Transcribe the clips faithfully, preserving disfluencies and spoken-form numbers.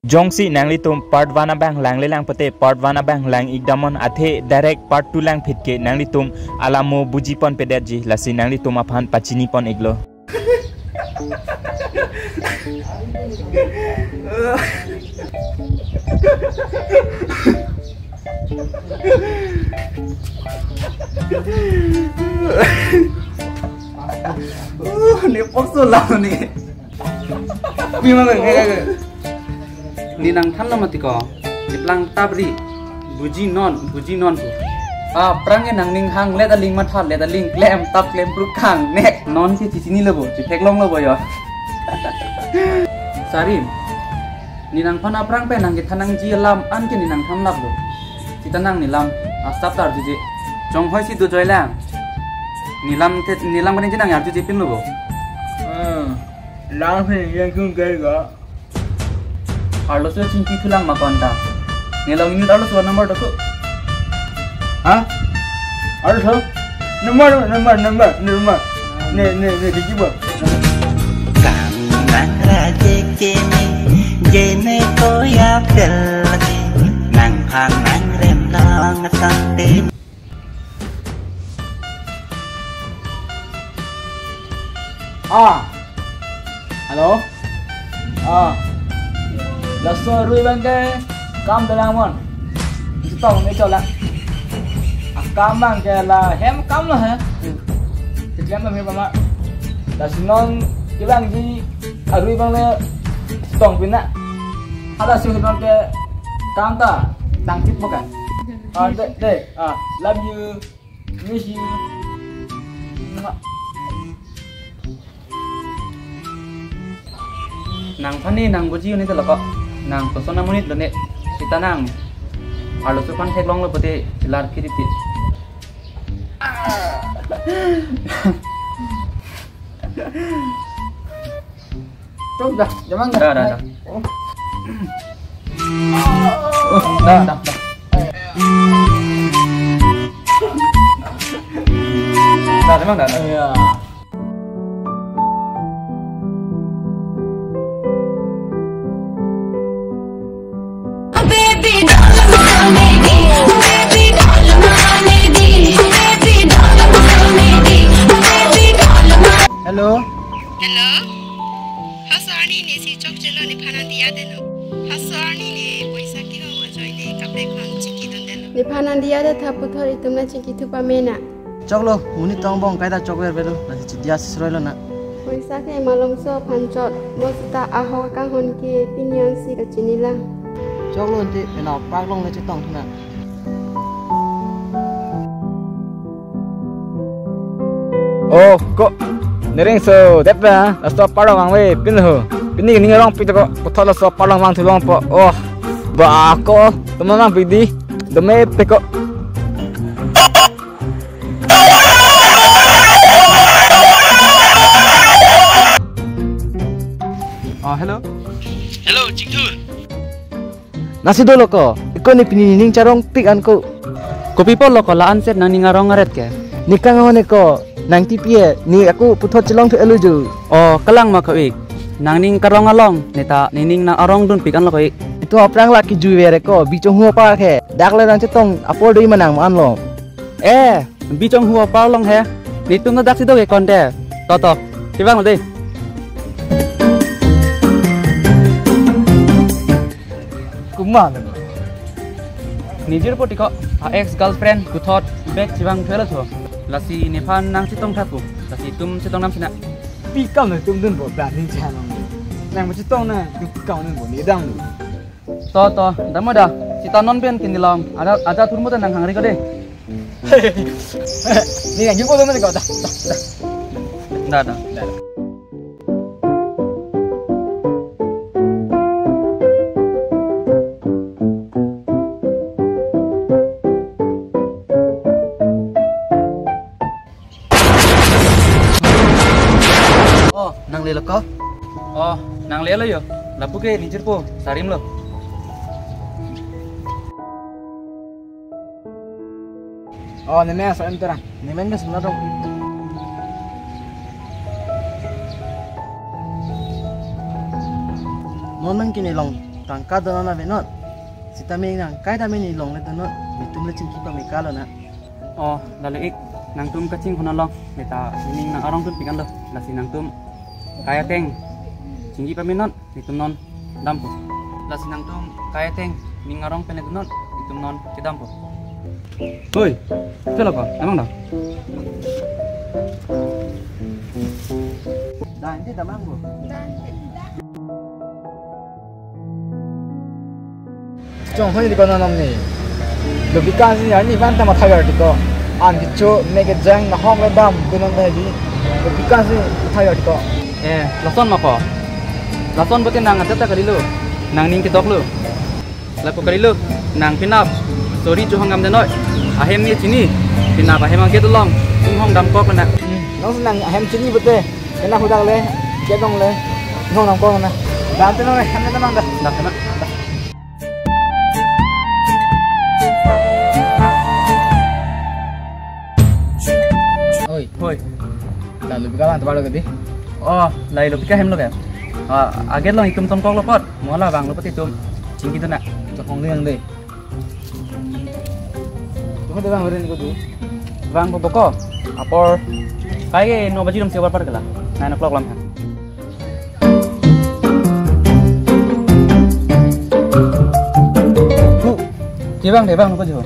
Jongsi nanglitum part one abang langlelang pute part one abang lang-ik damnon, athe direct part two langphit ke nanglitum alamo bujiponpedetji, lasi nanglitum aphan pachinipon-iklo. Uh, ne pokso lang ne. Pi mang ke, ke, ke. Ne nangthanlo mati ko. Neplang tapri. Bujinon, bujinon pu. Aphrang ke nangning hang, let aling matha, let aling klem, tap klem prukang, nek. Non ke chichinilo bo, chitheklonglo bo yo. Sarim. Ne nangphan aphrang pen nangkethan nangji alam an ke ne nangthanlaplo. Sita nang nelam asap ta arjuje. Chonghoi si dojoilang. Nelam te, nelam kaningje nang arjujepinlo bo. Hmm. Lang si yang kung kai ga. Arloso chingki thulang ma konta. Ne long unit arloso number dokok. Ha? Arloso? Number, number, number, number. Ne, ne, ne, digi bo. Kami nang raje keme, jene koya tel, nangphan nangrem nang sante. Ah. Hello. Ah. Laso arui abang ke kam dolang mon. Chetong ne chola. Akam abang ke la hem kam lo he. Keklem lo he mama. Lasi non kevangji arui abang le chetong pina. Hala si abang ke kam ta tangkit bukan. Ah, de, de. Ah, love you. Miss you. Nangphan ne nangbuji un-e telo ko. Nang koson amonit lo ne. Sita nang arloso aphan theklonglo pute chelar phiriti. Tum dah, jamang dah. Dah, dah, dah. Oh. Oh, dah, dah, dah. Dah, jamang dah, dah. Iya. Baby doll mane di, baby doll mane di, baby doll mane di, baby doll mane. Hello. Hello. Haso arni ne si chokchelo, nephan nangdiya detnon. Haso arni ne poisa kevang ajoine kaprek aphan chingki dun detnon. Nephan nangdiya det tha puthot itum nangchingki thu pame na. Choklo, monit angbong kaita chokver avelo, lasi chidiya sroilo na. Poisa ke malomso aphan chot, mo sita ahok akanghon ke pini an si kachinilang. Choklo ante, penap park along le chetong thu na. Oh, ko nereng so, det ba, laso park along vangve, pin ho. Pini ning arong pito ko, puthot laso park along vangthu longpo. Oh, ba ko, teman nangpi di, dome pe ko. Ah, hello. Hello, Chingthur. Nasi dolo ko, iko ne pini ning charong pik an ko. Kopi apotlo ko la-an set nangning arong aret ke? Ne kanghon ne ko, nang T P e, ne ako puthot chelong thu elu ju. Oh, kalang ma ko ik. Nangning karong along, ne ta nening nang arong dunpik anlo ko ik. Itum aphrang la kejui vere ko, Bichonghu apar ke. Dak le nangchetong apor dei manang ma anlo. Eh, Bichonghu apar along he. Netum na dak si do ke konte. To, to. Kevang lo dei. Komat lo? Nejirpo tiko, a ex girlfriend puthot bag chevang thuelo tho. Lasi nephan nangchetong tha pu. Lasi itum chetong nam sina. Pi kam lo itum dunpo, planning chan long. Nang ma chetong na, itum pi kam dunpo, ne dam lo. To, to, dam da. Sita non pen kin dilong. Ada, ada thurmu ta nang hangri ko dei. Ni yang jumpa sama ni kau dah. Dah, dah. Dah, dah. Oh, nanglelo ko? Oh, nanglelo yo. Lapu ke nejirpo, Sarim lo. Oh, nemen asal enterang. Nemen ke sebenarnya dong. Non nang kini long. Tangka donon avenon. Sitame nang kai dame ne longle donon. Netum le chingki pame kalona. Oh, lalu ik, nangtum kachinghon along, neta nening nang arong tun pikan lo, lasi nangtum kai ateng chingki pamenon, netum non dampo. Lasi nangtum kai ateng ning arong pen le donon, netum non kedampo. Hoi, ito lo ko, damang do. Dah, ente damang ko. Chonghoi di ko non ni. Lopika si arni van ta matha gar di ko. An kecho ne kejang nahong le dam ko non ta di. Lopika si matha gar di ko. Eh, lason ma ko. Lason bote nang adet ta kalilo. Nang ning kedok lo. Lapu kalilo, nang penap. Sorry chohang gamdenoi. Ahem ne chini. Penap ahem aget along. Inghong damkok na. Hmm, nang si nang ahem chini bote. Kena hudak le, kedong le. Inghong damkok na. Dam te nang le, hem le nang da. Dak kena. Oi. Hoi. Lalu bika lang tebar lo gedi. Oh, lahelo pika hem lo ke. Ah, aget along itum tonkok lo apot. Mo la vanglo apot itum chingki dun na. Chonghoi di nang de. Tuma de vang ren ko di. Vangpo boko. Apor kai ke no baji rum si apor par kela. Nine o'clock lam ha. Hu. Ke vang de vangpo jo.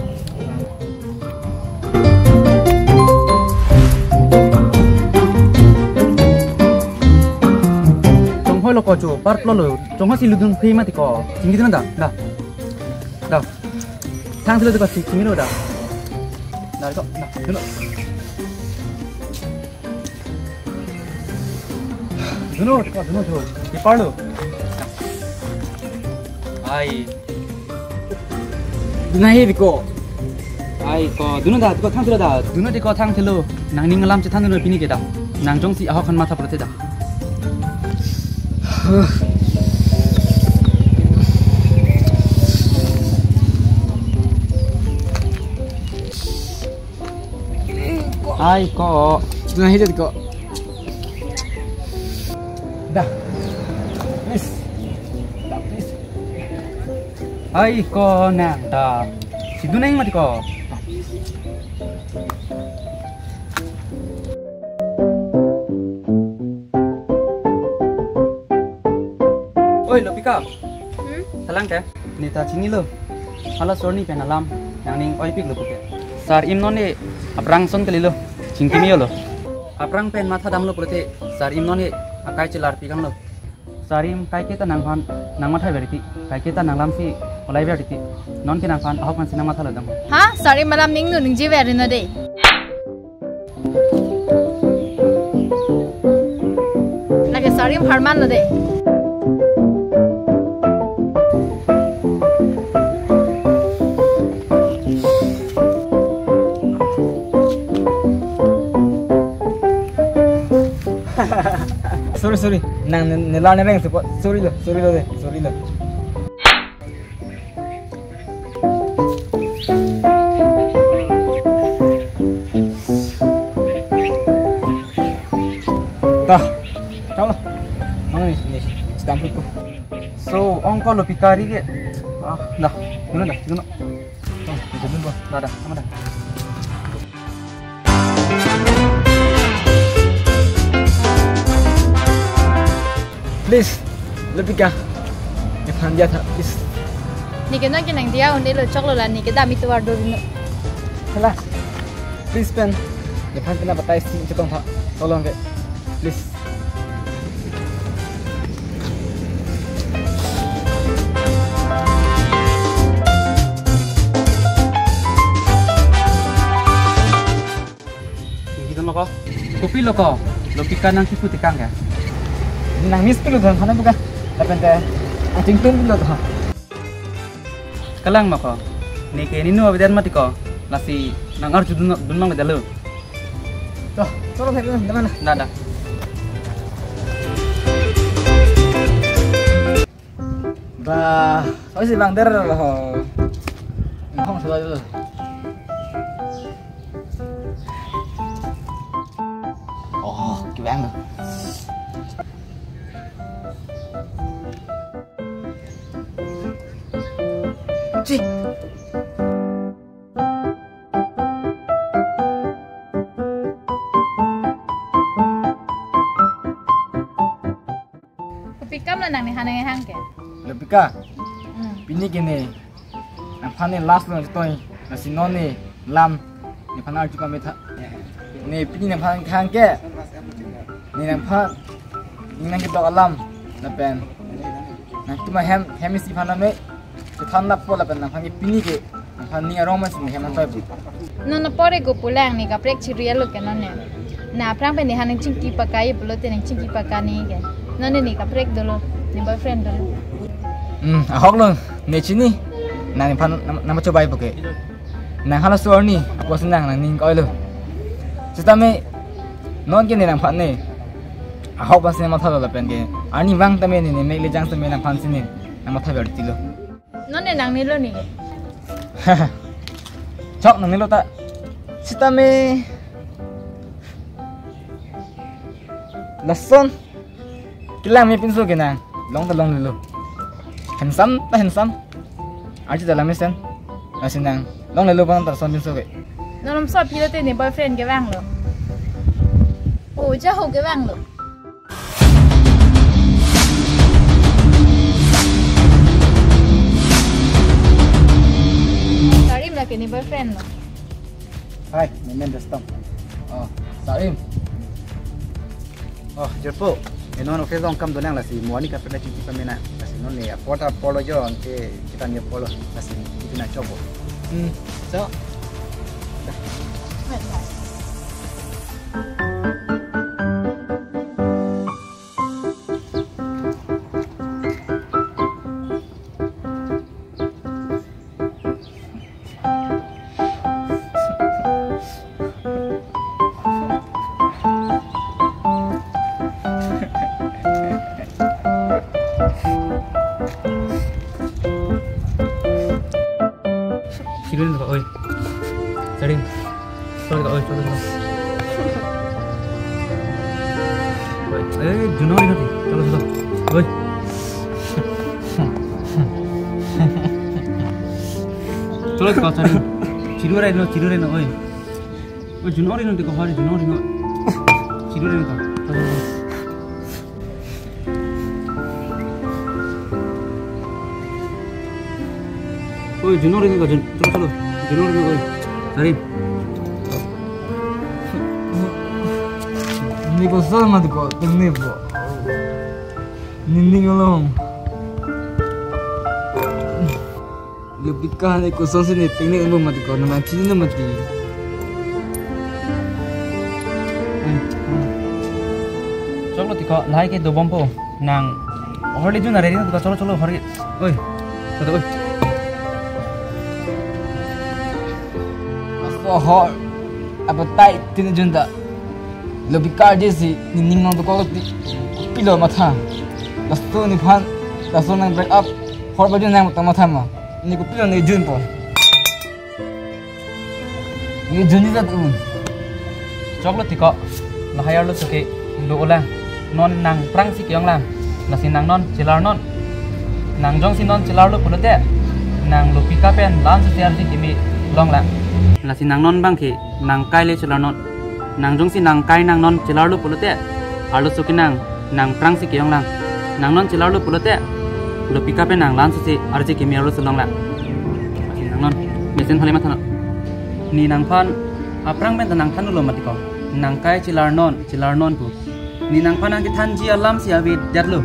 Chonghoi lo ko cho, par plo lo. Chonghoi si ludun phi mati ko. Chingki dun da. Da. Da. Thang silo de ko si, chingki lo da. Da ko. Da. Dun lo. Dun lo, ko dun lo cho. Ke par lo. Ai. Dun nangji di ko. Ai ko, dun lo da, ko thang silo da. Dun lo di ko thang silo. Nang ning alam chethan dun lo pini ke da. Nang jongsi ahok han matha prote da. Ai ko. Dun nangji di ko. Da. Please. Da, please. Ai ko nang da. Si dun nangji mati ko. Oi, Lopika. Hmm? Thalang ke? Neta chinilo. Hala sorni pen alam nangning oipik lo puke. Sar-im non e aphrang ason kalilo. Chingki me-o lo. Aphrang pen matha damlo pulote sar-im non e akai chelar pikang lo. Sar-im kaike ta nanghon nang matha verti. Kaike ta nang lam si olai verti. Non ke nanghon ahok man si nang matha lo dam. Ha? Sar-im alam ning nu ningje ver no de. Lake sar-im harman lo de. Sorry, sorry. Nang ne-, nelar nereng support. Sorry lo, sorry lo de, sorry lo. Dah, tahu lah. Mana ni, ni, stamp ko. So, ong ko Lopika ri ke. Ah, dah, mana dah, mana. Oh, itu dulu, dah, dah, mana dah. Please, Lopika. Nephan dia tha, please. Neke non ke nang dia un-e lo, choklo la neke dam itovar do dun lo. Hala. Please pen. Nephan kena batai si chetong tha. Tolong ke. Please. Ningkidun lo ko. Kopi lo ko. Lopika nang kipu tekang ke. Nang miss pilo thon hana buka. Lapen te. Aching tun pilo thon. Kalang ma ko. Neke ninu avedet mati ko. Lasi nang arju dun, dun mang avedet lo. Toh, tolong hai dun, dun mana? Dah, dah. Bah, oi si bang der ho. Hong sala dulu. Oh, kibang. Tik. Kopi kam lo nang nephan nang hang ke? Lopika. Hmm. Pini ke ne, nangphan ne last lo chotoi, lasi non ne lam nephan arju pame tha. Ne pini nangphan hang ke? Ne nangphan, ne nangkedok alam lapen nangtum ahem, hem isi aphan name chethan lapo lapen nangphan ke pini ke nangphan ning arong amatsi ne hem anchoi pu. Non apor ego pulang ne kaprek chiri lo ke non ne. Na aphrang pen nephan nangchingki pakai pulote nangchingki pakai ne ke. Non ne kaprek dolo, ne boyfriend dolo. Hmm, ahok lo, ne chini. Nang nephan nang, nang macho bai pu ke. Nang halaso arni, apotsi nang nangning koilo. Sitame non ke ne nangphan ne ahok bas ne matha lo lapen ke arnivang tame ne, ne mek le jang tame nangphan si ne nang matha ber tilo. Non ne nangnelo ne. Chok nangnelo ta. Sitame lason kelang me pinso ke nang. Long ta longlelo. Handsome ta handsome. Arju ta lam mesen. Lasi nang longlelo bang ta lason pinso ke. Non malomso aphi lote ne boyfriend kevang lo. O, ja ho kevang lo. Sarim lake ne boyfriend lo. Hai, ne men Rustom. Oh, Sarim. Oh, jirpo. Enon office along kam dolang, lasi mo arni kaprek chingki pame nang. Lasi non ne apor ta apor lo jo, anke kita ne apor lo. Lasi itu nang chopo. Hmm, so. Chirun ko, oi. Sarim. Chol ko, oi, chol ko. Oi, eh, Juno ri nati. Cholo, cholo. Oi. Cholo ko, Sarim. Chiru rai no, chiru rai no, oi. Oi, Juno ri nati ko, hari Juno ri no. Chiru rai no. Cholo, cholo. Oi, Juno ri nang ka, Jun-, cholo, cholo. Juno ri nang, oi. Sarim. Ne koson mati ko, tengne po. Nining along. Lopika ne kosonsi ne tengne mo mati ko, nang chini na mati. Choklo tiko, lahai ke dobom po, nang hor le jun na ready na tiko, cholo, cholo, hor ke. Oi, tata, oi. Aso hor, apa tai tin jun ta. Lopika arje si, nining nang toko ti, kopilo matha. Laso nephan, laso nang break up, hor baju nang matha ma. Ne kopilo ne jun po. Ne jun ni jat un. Choklo tiko, lahai arloso ke, do olang. Non nang prangsi ke-ong lang. Lasi nang non, chelar non. Nang jongsi non chelarlo pulote, nang Lopika pen la-an sose arje keme longlang. Lasi nang non bang ke, nang kai le chelar non. Nang jongsi nang kai nang non chelarlo pulote, arloso ke nang, nang prangsi ke-ong lang. Nang non chelarlo pulote, Lopika pen nang la-an sose arje keme arloso longlang. Lasi nang non, mesen hale matha non. Ne nangphan, aphrang pen ta nang thanlo mati ko. Nang kai chelar non, chelar non pu. Ne nangphan nangkethanji alam si avedetlo.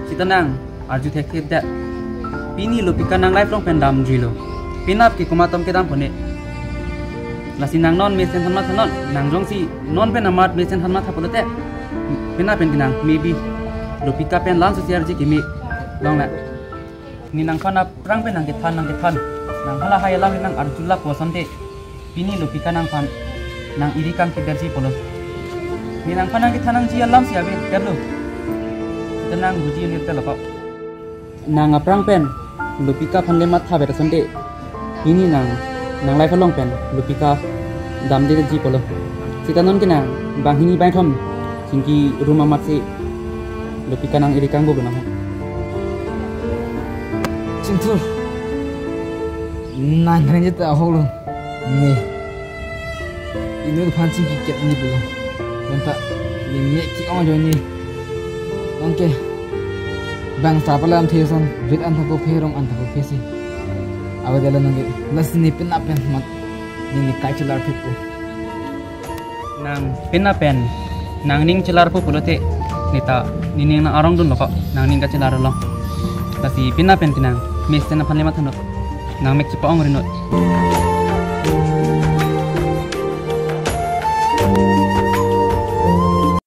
Sita nang, arju thekthedet. Pini Lopika nang life along pen damjuilo. Penap ke komat atum kedam pone. Lasi nang non mesen than matha non, nang jongsi non pen amat mesen than matha pulote. Penap pen ke nang, maybe Lopika pen la-an sose arje keme longlang. Ne nangphan aphrang pen nangkethan, nangkethan. Nang halahai alam nang arjulap asonte. Pini Lopika nangphan nang iri kangkederji pulo. Ne nangphan nangkethan nangji alam si avedetlo. Ita nang buji unir telo ko. Nang aphrang pen Lopika aphan le mathavet asonte. Pini nang, nang life along pen Lopika damdetji pulo. Sita non ke nang banghini bangthom chingki rum amatsi Lopika nang iri kangbo benang. Chinthur. Nang krenjit ahok lo. Ne. Inut aphan chingki kep ni pulo. Bonta ne me ki-ong ajoine. Anke bang sar palam the ason, rit an thapo phe, rong an thapo phe si. Avedetlo nangke. Lasi ne penap pen mat. Ne ne kachelar phitpo. Nang penap pen nangning chelarpo pulote, neta nening nang arong dunlo ko, nangning kachelar lo. Lasi penap pen pinang, mesen aphan le mathanot. Nang mek chepa-ong rinot.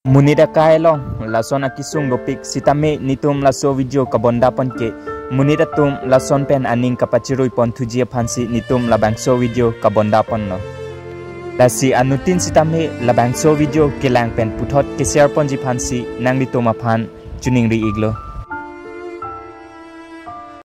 Monit akai along, lason akesung dopik sitame netum laso video kabondapon ke, monit atum lason pen aning kapachirui pon thuji aphansi netum labangso video kabondapon lo. Lasi anuttin sitame labangso video kelang pen puthot ke-share ponji aphansi nanglitum aphan choningri iklo.